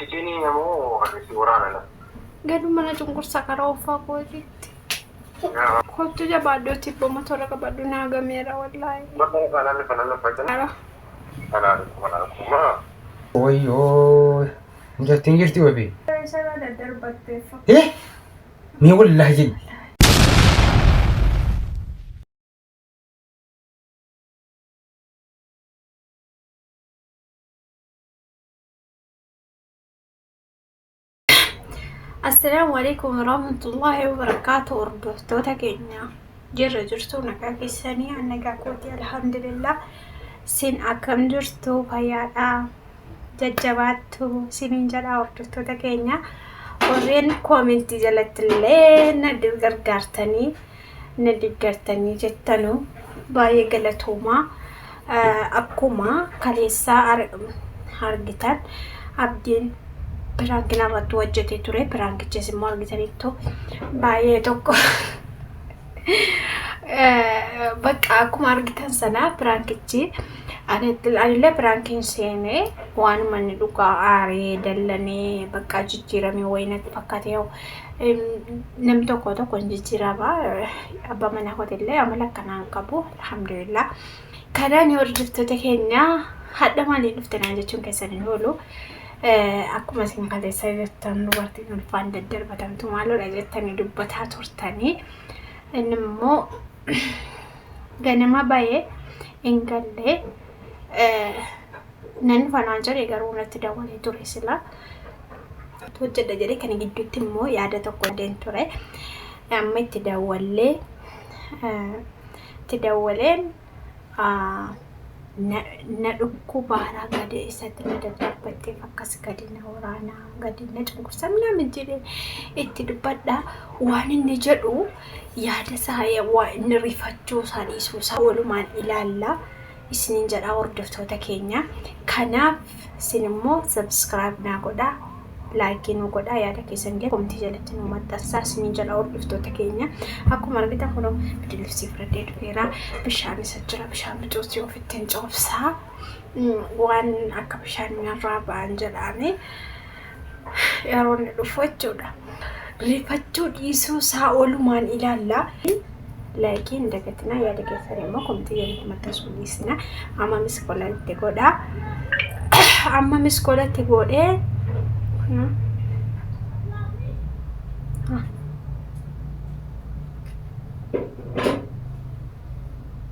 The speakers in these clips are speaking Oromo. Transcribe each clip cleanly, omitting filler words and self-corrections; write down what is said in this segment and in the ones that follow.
Si ciniina moo kan si waraana la? Gaduma na cunqursa karaa uffaa kootiitti. Kottu jabaadhu tibba motora qabadhu naa gameera wallaahi. Bakka kanaan kanaan lafa kanaan kanaan kuma. Wayyoo mucattiin jirti wabii. Isa daddarbatteef. Eh mee wallaahi jedhi. Assalaamu alaikum warahmatullahi wabarakaatu. Hordoftoota keenya jirra jirtu nagaa keessanii an nagaa kooti alhamdulillah. Sin akkam jirtu fayyaadha jajjabaattu siniin jedha hordoftoota keenya. Warreen koomentii jalatti illee na gargaartanii na deeggartanii jettanu baay'ee galatoomaa. Akkuma kaleessaa argitan abdiin piraanki narratti hojjetee ture. Piraankichis immoo argitaniittu baay'ee tokko bakka akkuma argitan sana piraankichi anillee piraankiin seenee waanuma inni dhugaa aaree dallanee bakka jijjiiramee wayii natti fakkaatee namni tokko tokko hin jijjiirama. Abbaa manaa kootillee amala akkanaa hin qabu. Alhamdulillah. Kanaan hordoftoota keenya hadha maaliin dhufte naan jechuun keessan hin oolu. Akkuma isin kaleessa jettan dubartiin ulfaan daddarbatamtu maaloodha jettanii dubbataa turtanii. Inni immoo ganama bahee hin galle nan dhufa naan jedhe garuu natti dawwalee ture sila. Hojjedha jedhee kana gidduutti immoo yaada tokko deen ture. Amma itti dawwallee itti dawwaleen na dhukkubaaraa gadi isatti na daddarbatteef akkas gadi na waraanaa gadi na cunqursa minaamin jedhee itti dubbadha. Waan inni jedhu yaada isaa waa inni rifachuu isaa dhiisuu isaa walumaan ilaalla isiniin jedha hordoftoota keenya. Kanaaf isin immoo subscribe naa godhaa. Laayikii nu godhaa yaada keessan illee komentii jalatti nu maxxansaa isiniin jedha hordoftoota keenya. Akkuma argitan kunoo bidilisii fudhadhee dhufeera. Bishaan isa jira bishaan bicuutii ofitti hin coobsaa. Waan akka bishaan narraa ba'an jedhaanii yeroo inni dhufu jechuudha. Rifachuu dhiisuu isaa oolumaan ilaalla. Laayikii hin dagatinaa yaada keessan immoo komentii jalatti maxxansuu hin dhiisinaa. Amma miskola itti godhaa. Amma miskola itti godhee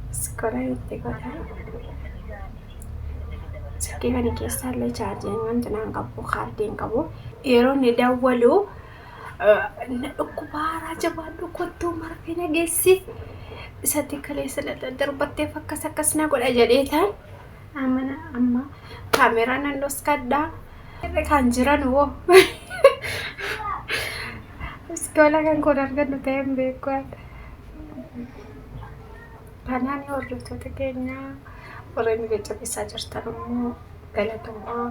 miskola itti godhaa. Silkii kana keessaa illee chaarjiin wanti naan qabu kaardii hin qabu. Yeroo inni dawwalu na dhukkubaaraa jabaadhu kottuu marfee na geessi isatti kaleessa darbatteef akkas akkas na godha jedhee taan amma amma kaameeraa nan dhoskadhaa kan jiran woo iskoola kan kun argannu ta'e hin beeku. Kanaan hordoftoota keenya warreen nu jajjabeessaa jirtan immoo galatoomaa.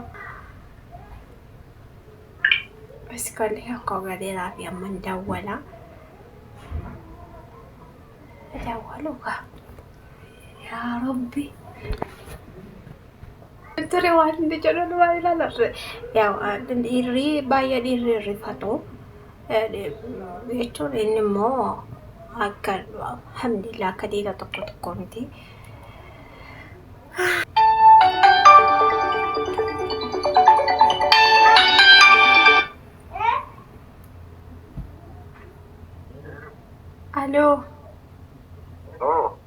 Iskoolli kan koo galeeraa fi amman dawwala. Dawwalu kaa. Yaa Rabbi. Ture waan inni jedhu waan ilaalarre. Yaa dhiirri baay'ee dhiirri rifatu. Jechuun inni immoo akka alhamdulillah akka dhiira tokko tokko miti. Aloo. Oh,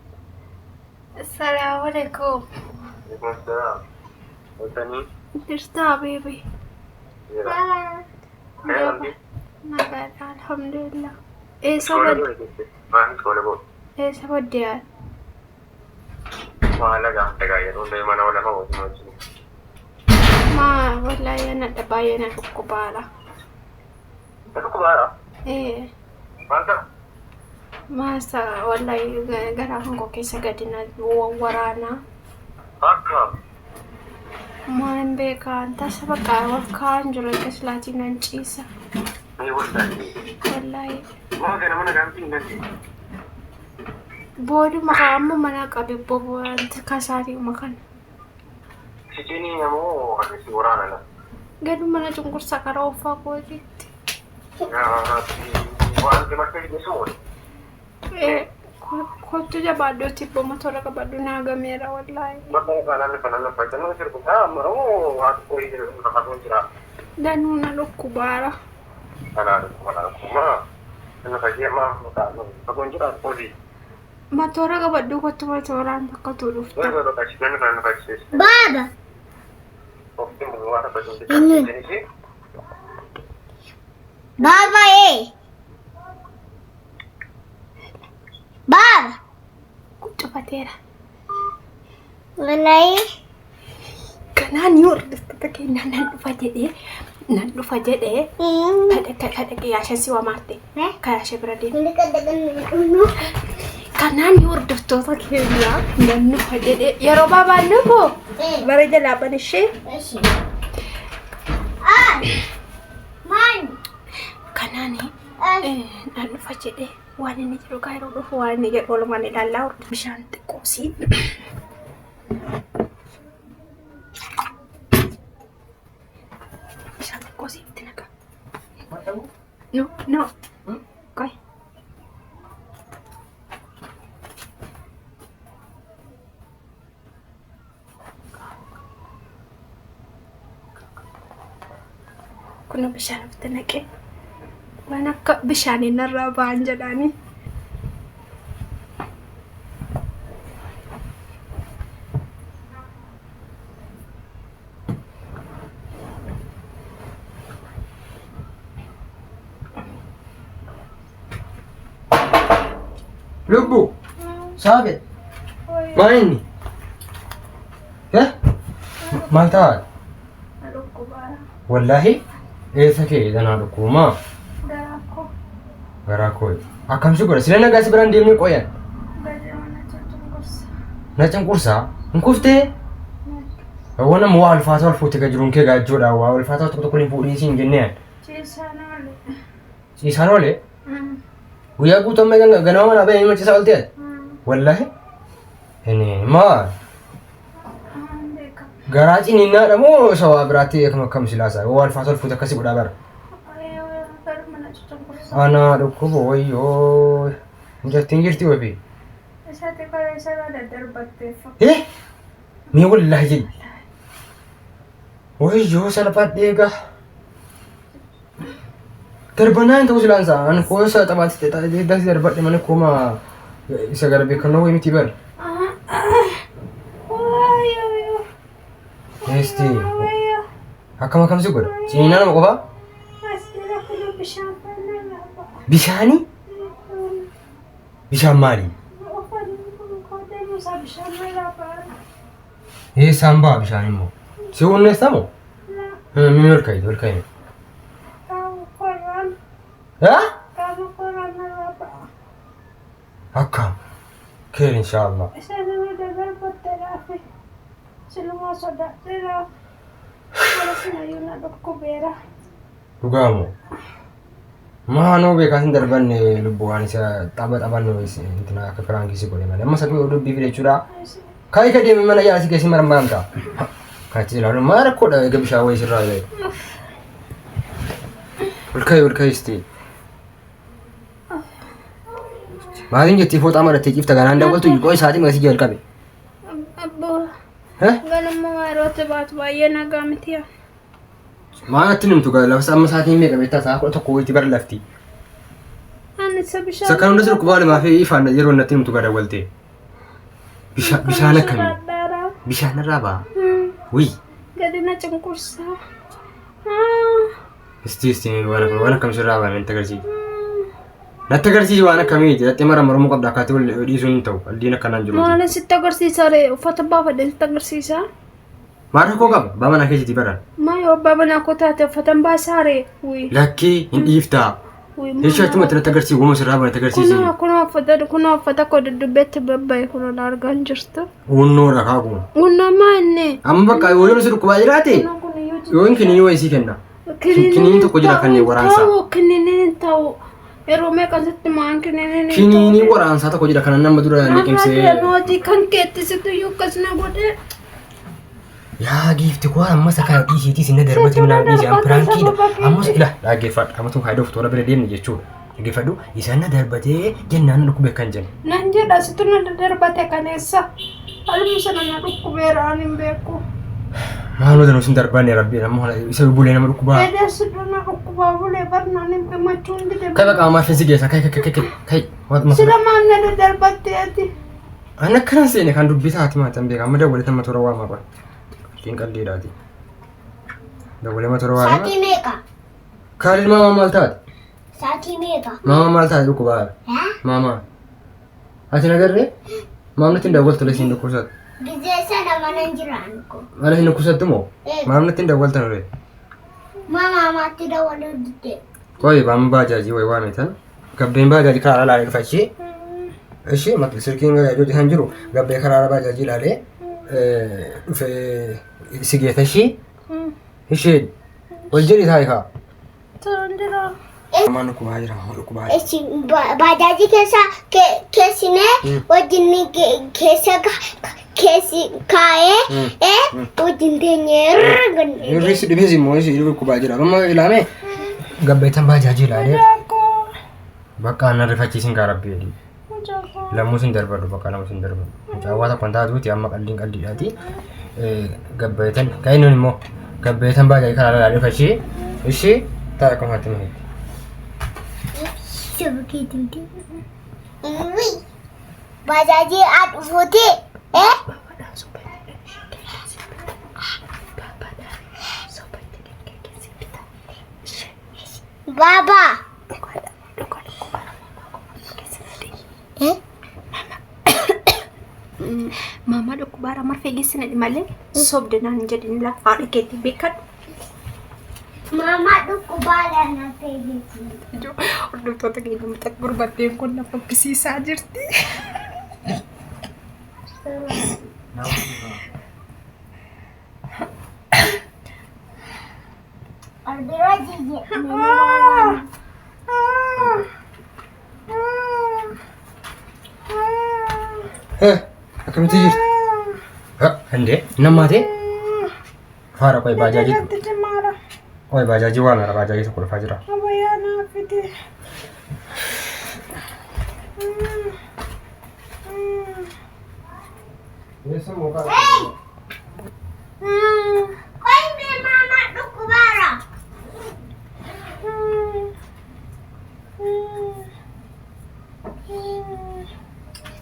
Assalaamu alaikum. alaikum assalam. Oltanii? Jirtaa beebi? Jira. Khayr amti? Nagaadha alhamdulillah. Eessa Iskoola badde? booda jette. Maal iskoola booda? Eessa badde yaa? Maala gaafata gaa yeroo hundee mana olama wajjin wajjin. Maa wallaahi anadha baay'ee na dhukkubaadha. Dhukkubaadha. Ee Maal ta'a? maasa wallaahi garaa kan koo keessa gadi na waraana. Akka. Maal hin beekaan tasa bakka ol kaa'an jiru akka silaatii nan ciisa. Mee wallaahi. Wallaahi. Maa kana mana gaafii hin dandeenye. Booduma kaa amma mana qabe bobo'anti kasaatiuma kana. Si ciniina moo kan si waraana la? Gaduma na cunqursa karaa uffaa kootiitti. Wanti makka jechuun Kottu jabaadhuutti ibboo tola qabadhu naa gameera wallaahi. bakka kanaan kanaan fayyadamu sirbuudha. Amma waa tokko jira. Danuu na dhukkubaara. Kanaan kuma inni fayyadamu fagoon jira hojii. Matoora qabadhu kottu matooraan bakka tuu dhufta. Baba. Baba eh. Baba. Cufateera. Wallahi. Kanaan yoo hordoftoota keenyaa nan dhufa jedhee nan dhufa jedhee kadhaqee yaashan si wamaatte karaa bira deema. Kanaan yoo hordoftoota keenyaa nan dhufa jedhee yeroo baabaan dhufu bara jalaa ban ishee kanaan nan dhufa jedhee waan inni jedhu kaa yeroo dhufu waan inni jedhu walumaan ilaallaa bishaan xiqqoosii. Bishaan xiqqoosii itti naqa. No, no. Qoy. Kun bishaan ofitti naqee waan akka bishaanii narraa ba'an jedhaanii. Lubbu. Saabe. Maal inni? Eh? Maal ta'a? Wallaahi eessa kee tanaa dhukkubumaa? Garaa koo. Akkam si godha? Sila nagaa si biraan deemnee qoyan. Na cunqursaa? Hin kuftee? Waan amma waa ulfaataa ol fuute jiruun kee gaajjoodha. Waa ulfaataa tokko tokko hin fuudhiin siin jennee. Ciisaan oole? Guyyaa guutuu amma ganama manaa bahee ilma ciisaa ooltee? Wallaahi. Inni maal? Garaa ciniinnaadha moo isa waa biraatti akkam akkam silaasaa? Waa ulfaataa ol fuute akkasii godhaa bara. Anaa dhukkuba wayyoo. Mucattiin jirti wabii. Eh? Mee wallaahi jedhi. Wayyoo salphadhee gaa. Darbanaa hin ta'u silaansaa. Ani koo isa taphaatti dasi darbadhe mana kooma isa gara beekannoo wayii miti bara. Esti akkam akkam si godha? Ciniinaa nama qofaa? Bishaanii? Bishaan maali? Eessaan ba'a bishaan immoo? Si hunneessa moo? Mimi ol ka'i ol ka'i. Haa? Akkam? Kheer inshaallah. Dhugaa moo? Maanoo beekaa sin darbanne lubbu waan isa tapha taphannu intina akka piraankii si godhe malee. Amma isa dubbii fide jechuudha. Ka'i ka deemi mana yaala si geessi marammaramta. Kanatti ilaalu maa rakkoodha eega bishaan wayii sirraa ga'e. Ol ka'i ol ka'i isti. Maaliin jettee fooxaa marattee ciifta ganaan daawwattu qoo isaatii maqasii jalqabe. Abboo Eh? ganama yerootti baatu baay'ee nagaa miti yaa. Maal natti himtu gaa lafa amma sa'aatiin meeqa beektaa sa'a 11 wayiitti bara lafti. Ani isa bishaan. Isa kan hunda si dhukkubaa lamaa fi ifaan yeroo natti himtu gaa dawwaltee. Bishaan akkamii? Bishaan irraa ba'a. Wii. Gadi na cunqursaa. Isti isti waan akkam sirraa ba'a natti agarsiisi. Natti agarsiisi waan akkamiiti? Natti mara mormuu qabda akkaataa wal dhiisuun hin ta'u. Qaldiin akkanaan jiru. Maalin sitti agarsiisa ree? Uffata baafadhe sitti agarsiisa. Maal rakkoo qaba? Abbaa manaa keetiiti baran. Maa yoo abbaa manaa koo taate uffata hin baasaa ree? Wii. Lakkii hin dhiiftaa. Wii Jecha achumatti natti agarsiisi wama sirraa ba'a natti agarsiisi. Kunoo kunoo uffata kunoo uffata koo dudduubbeetti babba'e kunoo na argaa hin jirtu. Hunnoodha kaakuu. Hunnoo maa inni? Amma bakka yoo si dhukkubaa jiraate Kunoo kun iyyuu yoo hin kiniinii wayii sii kenna. Kiniiniin tokko jira kan waraansaa. Ta'u kiniiniin hin ta'u. Yeroo meeqa sitti maan kiniiniin hin ta'u. Kiniinii waraansaa tokko jira kanan nama dura liqimsee. Hojii kan keetti situ iyyuu akkas na godhe. Yaa giifti koo ammas akkana dhiisiitii sinna darbate minaan dhiisi an piraankiidha. Ammas ila dhaggeeffadhu amma tun kaayidoof toora bira deemne jechuudha. Dhaggeeffadhu isan na darbatee jennaan na dhukkube kan jenne. Nan jedha situ na darbate kaleessa. Haluma sana na dhukkubeera ani hin beeku. Maaloo danuu sin darbanne rabbiin amma isa bulee nama dhukkubaa. Edaa situ na dhukkubaa bulee barnaan hin gammachuun dide. Kai bakka ammaa finsi geessa kai kai kai kai kai. Sila maal na dadarbatte ati? An akkanan seene kan dubbii taati maatan beeka amma dawwalee tamma toora waamaa qoy. Qalliin qalliidhaati. Dawwalee ma toora waamaa. Saatii meeqa? Kaalil maamaa maal taate? Saatii meeqa? Maamaa maal taate dhukkubaa? Haa? Maamaa. Ati nagarree? Maamnatti hin dawwaltu illee siin dhukkubsatu. Gizee sana mana hin jiraan ko. Mana hin dhukkubsattu moo? Eh. Maamnatti hin dawwaltan ree? Mama amaatti dawwaluu didde. Qoy baama baajaajii wayi waame tan. Gabbeen baajaajii karaa ilaalee dhufa ishee. Ishee maqli silkiin baajaajii kan jiru gabbee karaa baajaajii ilaalee dhufee si geeta ishee. Ishee ol jedhi taa'i kaa. Turan jira. Mamaan dhukkubaa jira maama dhukkubaa jira. Isin baajaajii keessa keessinee wajjin keessa keessi kaa'ee wajjin teenyee irra Irri si dhibee immoo si dhukkubaa jira. Amma ilaame gabbeetan baajaajii ilaalee Mucaakoo. bakka na rifachiisin kaa rabbi jedhi. Mucaakoo. Lammuu sin darbadhu bakka lammuu sin darbadhu. Mucaawwaa tokko hin taatuuti amma qalliin qalliidhaati. Gabbeetan kan inni immoo gabbeetan baajaajii karaa ilaalee dhufa ishee ishee taa'e akkuma itti maheetti. Baajaajii haa dhufuuti. Baaba. Maamaa dhukkubaara marfee geessina malee sobde naan hin jedhin laa haadha keetti beekadhu. Mama dhukkubaadha na feegisi. Hordoftoota keenya mucaa gurbatteen kun na fokkisiisaa jirti. Albira jijji. Akkamitti jirti? Hindee nammaatee? Faara qoy baajaajii Natti cimaadha. qoy baajaajii waan hara baajaajii tokko dhufaa jira. Abayyaa naa fide. Qoy mee mama dhukkubaara.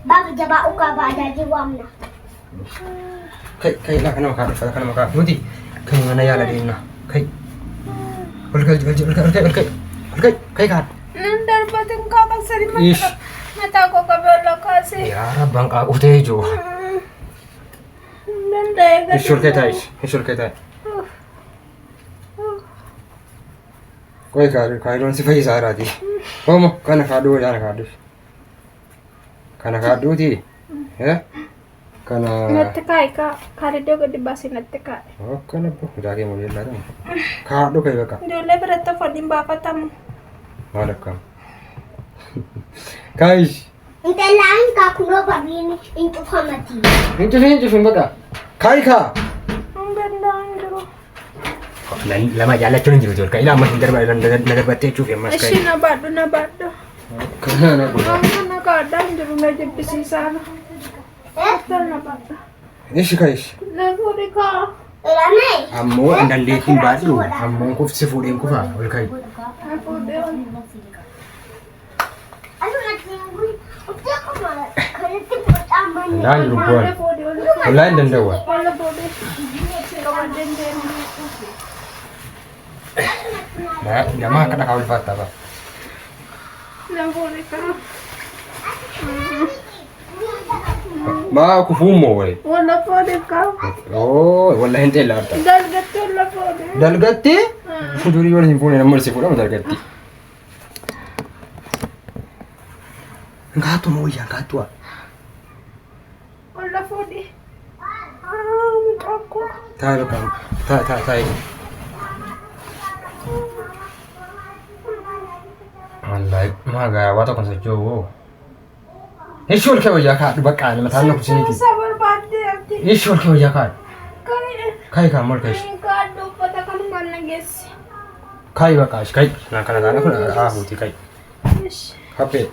Baaba jabaa ugaa baajaajii waamna. Kai kai laa kana makaa dhufa kana makaa nuti kai mana yaala deemna kai ol kai ol kai ol kai ol kai ol kai kai kaan. Nan darbatin kaaba sadi Ish. mataa koo qabee ol kaasee. Yaa rabbaan qaaquu ta'ee jiru. Danda'ee gadi. Ishi ol kai taa'i ishi ol kai taa'i. Qoy kaayiloon si fayyisaa jiraati. Homo kana kaadhuu wayyaa kana kaadhuu. Kana kaadhuuti. Kana. Natti kaa'i kaa kaaliddoo gadi baasee natti kaa'i. Akkana mucaa kee mul'ee laata. Kaadhu kai bakka. Ijoollee biratti afaan baafatamu. Maal akkam. Kaayish. Intallaan kaakunoo barriin hin cufamati. Hin cufin hin cufin bakka. Kaayi kaa. Hin danda'an jiru. Lama jaallachuun hin jiru ol ka'i. Ilaa ammas hin darba na darbattee jechuuf ammas ka'i. Ishii na baadhu na baadhu. Kana na godha. Waan kana kaadhaa hin jiru na jibbisiisaa. Na baadhu. Ishi kaayish. Na fuudhi kaa. Ilame. Ammoo hin dandeettiin baadhu. Ammoo kufsi fuudheen kufa ol ka'i. Na fuudhi ol. Danda'an jiru bu'aan. Na fuudhi ol. Wallaahi hin danda'u. Ol fuudhi. Qabadheen deema. Nama akka dhakaa ulfaattaa ba'a. Na fuudhi kaa. Maa kufuun moo wayi? Wala fuudhi kaa. Oo wallahi hin xeellaa harta. Dalgatti wala fuudhi. Dalgatti? Durii yoo hin fuune namni si fuudhamu dalgatti. Ngaattu moo wayyaa ngaattu haa? Wala fuudhi. Mucaa koo. Taa'i bakka taa'i taa'i taa'i. Wallahi maa garaa waa tokko socho'u. Ishii ol kee wayyaa kaadhu bakka ani mataan na kusiniti. Isa barbaaddee ati. Ishii ol kee wayyaa kaadhu. Ka'e. Kai kaa maal ka'ish? Ani kaadhu uffata kanumaan na geessi. Kai bakka ashi kai. Naan kana taana kun haa fuuti kai. Ish. Haphee.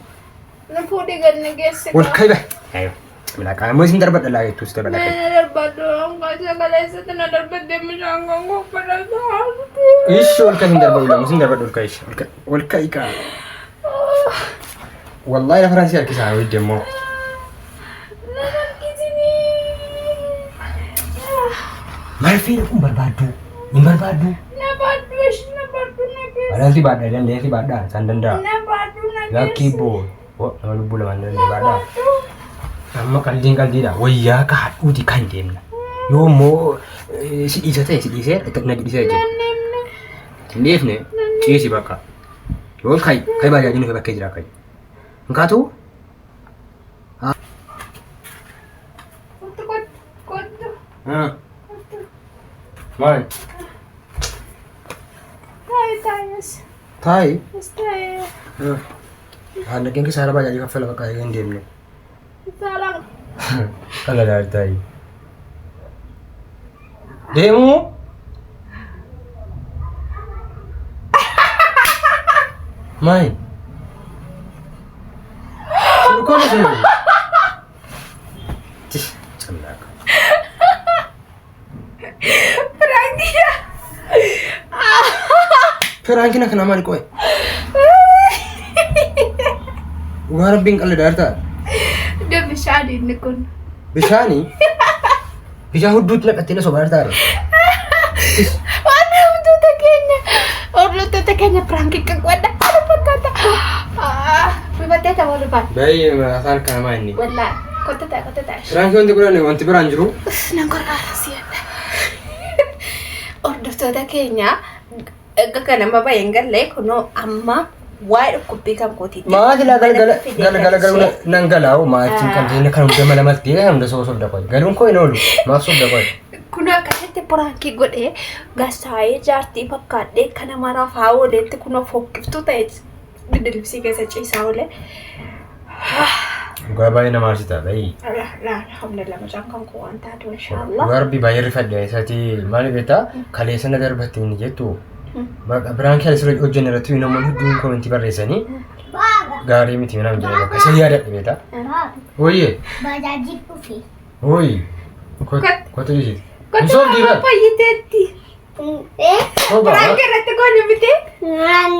Na fuudhii gad na geessi. Wal kai ba. Ayo. Milaqaa immoo isin darbadha laa jettu si darbadha kai. Na darbadhu hanqaa sagaleessatti na darbaddee bishaan kan uffata taa'utti. Ishi ol kai hin darbadhu lamu isin darbadhu ol kai ishi. Ol kai kaa. Wallahi lafa ransii harkisaa hojii immoo. Na harkisinii. Marfee kun barbaaddu. Hin barbaaddu. Na baadhu ishi na baadhu na geessi. Alaalti baadha dandeessi baadha isaan danda'a. Na baadhu na geessi. Lakkii boo. Nama lubbuu lamaan danda'e baadha. Baadhu. Amma qaldiin qaldiidha. Wayyaa kaadhuuti kan deemna. Yoo immoo si dhiisa ta'e si dhiisee na dhiisee jechuudha. Namni. Hin dhiifne ciisi bakka. Yoo kai kai baajaajiin dhufe bakkee jira kai. Hin kaatu? Kottu kottu kottu. Maal? Taayi taayi as. Taayi. As taayi. Haallaqeen keessa haala baajaajii kaffala bakka hin deemne. Saalaan. Dhala gaarii taayi. Deemuu? Maal? Sulkoon isin. Tish, camlaaka. Piraankiidha. Piraankiin akkanaa maali qo'e? Dhugaa rabbiin qalli daartaa. Iddoo bishaan inni kun. Bishaanii? Bishaan hudduutti naqattee na sobaa jirtaa? Waan hordoftoota keenya hordoftoota keenya piraankii qaqqoodha. Kana fakkaata. Bifattee ta'uu dhufan. Baay'ee afaan kana maa inni? Wallaa kottu ta'a kottu ta'a. Piraankii wanti godhan wanti biraan jiru. Nan gorraara si'adha. Hordoftoota keenya erga kana amma bahee hin galle kunoo amma waa'ee dhukkubbii kan kootiitti. Maati laa galgala galgala galgala nan galaa maatiin kan ta'e kan hunda mala maltee kan hunda soo sobda qoy. Galuun koo hin oolu maaf sobda qoy. Kun akkasitti piraankii godhee gasaayee jaartii fakkaadhee kana maraaf haa ooletti kunoo fokkiftuu ta'e didilibsii keessa ciisaa oole. Dhugaa baay'ee nama arsita baay'ee. Alhamdulillah mucaan kan koo waan taatu inshaallah. Dhugaa rabbii baay'ee rifadhe isaati maali beektaa kaleessa na darbatte inni jettu. Piraankii ani sirrii hojjenne irratti namoonni hedduun komentii barreessanii Baaba. gaarii miti minaan jedhee bakka isa yaadadhe beektaa. Baaba. Ooyyee Bajaajii dhufe. ooyi kottu dhiisiti. Hin sobdii bara. Fayyiteetti. Eh? Soba. Piraankii irratti goone miti. Nani.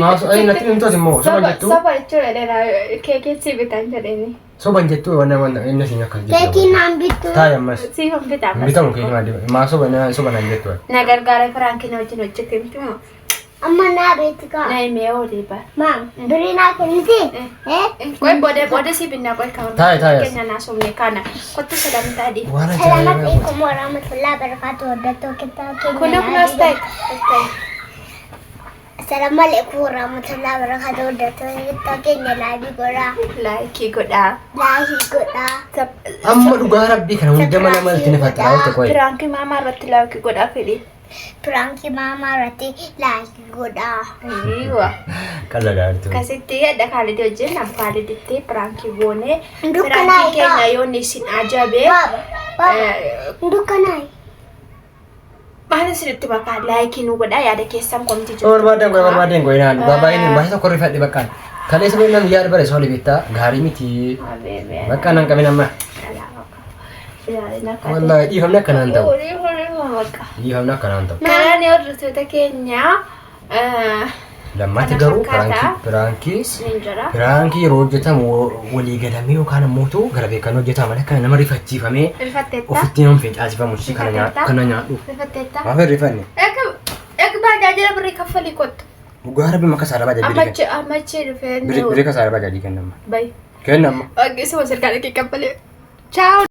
Maaf ay natti himtooti immoo soban jettu. Soba jechuudha dheeraa keekii si bitan jedheni. Soban jettu waan waan inni siin akkas jettu. Keekii naan bitu. Taayi ammas. Siif hin bitaa. Hin bitamu keekii maal maa soba soba naan jettu. Na gargaara piraankii na wajjin hojjete miti moo? Amma naa beektu kaa. Na himee oolii bara. Maam, durii naa kennite? Eh? Qoy booda booda si binna qoy kan Taayi taayi as. keenya naa somne kana kottu salamtaa dhii. Waan Salaam ajaa'ibaa. alaikum warahmatullahi wabarakatuh. Hordoftoota keenya. Kun kunuus ta'e. Assalamu alaikum warahmatullahi wabarakatuh. Hordoftoota keenya laayikii godhaa. Laayikii godhaa. Laayikii godhaa. Amma dhugaa rabbii kana hunda mala malti na faxaa jirtu qoy. Piraankii maamaa irratti laayikii godhaa fedhi. Piraankii maamaa irratti laayikii godhaa. Iiwa. Qalladaa jirtu. Akkasitti adda Kaalidii wajjin abu Kaaliditti piraankii goone. Dukkanaa Piraankii egaa. keenya yoo inni isin ajabe. Baaba, baaba. Dukkanaayi. Maal isinitti bakka laayikii nu godhaa yaada keessan komti Yoo barbaadan qoy barbaadan qoy naan dhugaa baay'een baay'ee tokko rifadhe bakkaan. Kaleessa qoy nam yaada bare sooli beektaa gaarii miti. Bakka nan qabin amma. Wallaahi dhiifamni akkanaan ta'u. Dhiifamni akkanaan ta'u. Karaan hordoftoota keenyaa Lammaatti Kana garuu fakkaata. piraankii piraankii isiniin jira. piraankii yeroo hojjetamu walii galamee yookaan ammoo gara beekan hojjetama malee kana nama rifachiifamee Rifatteetta? ofitti nama fincaasifamu ishii kana nyaadhu kana nyaadhu. Rifatteetta? Maaf hin rifanne? Eega bajaajila birrii kaffalii kottu. Dhugaa rabbi maka saarabaa jadi Ammachi ammachi dhufee Birrii kasaarabaa jadi kennama. Bayi. Kennama. Ogeessa wasirkaa dhaqee kaffalee. Ciao.